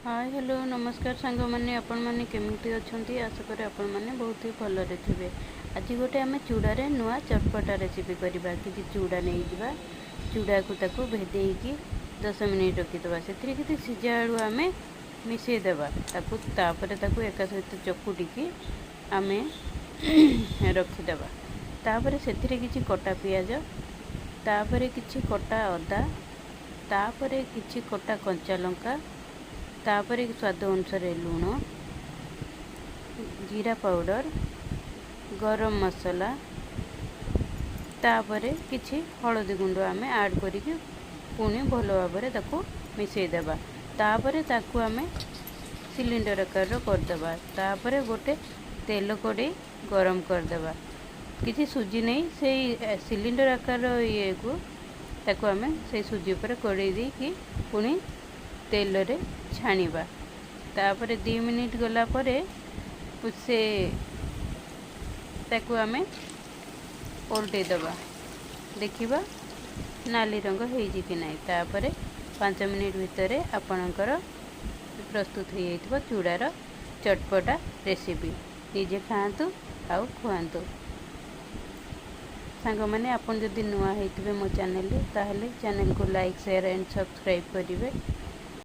ହାଏ, hello, ନମସ୍କାର ସାଙ୍ଗମାନେ। ଆପଣମାନେ କେମିତି ଅଛନ୍ତି? ଆଶା କରେ ଆପଣମାନେ ବହୁତ ହି ଭଲରେ ଥିବେ। ଆଜି ଗୋଟେ ଆମେ ଚୁଡ଼ାରେ ନୂଆ ଚଟପଟା ରେସିପି କରିବା। କିଛି ଚୁଡ଼ା ନେଇଯିବା, ଚୁଡ଼ାକୁ ତାକୁ ଭେଦେଇକି 10 ମିନିଟ୍ ରଖିଦେବା। ସେଥିରେ କିଛି ସିଝା ଆଳୁ ଆମେ ମିଶାଇଦେବା ତାକୁ। ତାପରେ ତାକୁ ଏକା ସହିତ ଚକୁଟିକି ଆମେ ରଖିଦେବା। ତାପରେ ସେଥିରେ କିଛି କଟା ପିଆଜ, ତାପରେ କିଛି କଟା ଅଦା, ତାପରେ କିଛି କଟା କଞ୍ଚା ଲଙ୍କା, ତାପରେ ସ୍ୱାଦ ଅନୁସାରେ ଲୁଣ, ଜିରା ପାଉଡ଼ର, ଗରମ ମସଲା, ତାପରେ କିଛି ହଳଦୀ ଗୁଣ୍ଡ ଆମେ ଆଡ଼୍ କରିକି ପୁଣି ଭଲ ଭାବରେ ତାକୁ ମିଶାଇଦେବା। ତାପରେ ତାକୁ ଆମେ ସିଲିଣ୍ଡର ଆକାରର କରିଦେବା। ତାପରେ ଗୋଟେ ତେଲ କଡ଼େଇ ଗରମ କରିଦେବା। କିଛି ସୁଜି ନେଇ ସେଇ ସିଲିଣ୍ଡର ଆକାର ଇଏକୁ ତାକୁ ଆମେ ସେଇ ସୁଜି ଉପରେ କଡ଼େଇ ଦେଇକି ପୁଣି ତେଲରେ ଛାଣିବା। ତାପରେ 2 ମିନିଟ୍ ଗଲା ପରେ ସେ ତାକୁ ଆମେ ଓଲଟେଇ ଦେବା, ଦେଖିବା ନାଲି ରଙ୍ଗ ହେଇଛି କି ନାହିଁ। ତାପରେ 5 ମିନିଟ୍ ଭିତରେ ଆପଣଙ୍କର ପ୍ରସ୍ତୁତ ହୋଇଯାଇଥିବ ଚୁଡ଼ାର ଚଟପଟା ରେସିପି। ନିଜେ ଖାଆନ୍ତୁ ଆଉ ଖୁଆନ୍ତୁ। ସାଙ୍ଗମାନେ, ଆପଣ ଯଦି ନୂଆ ହେଇଥିବେ ମୋ ଚ୍ୟାନେଲରେ, ତାହେଲେ ଚ୍ୟାନେଲକୁ ଲାଇକ୍, ସେୟାର ଆଣ୍ଡ ସବସ୍କ୍ରାଇବ୍ କରିବେ।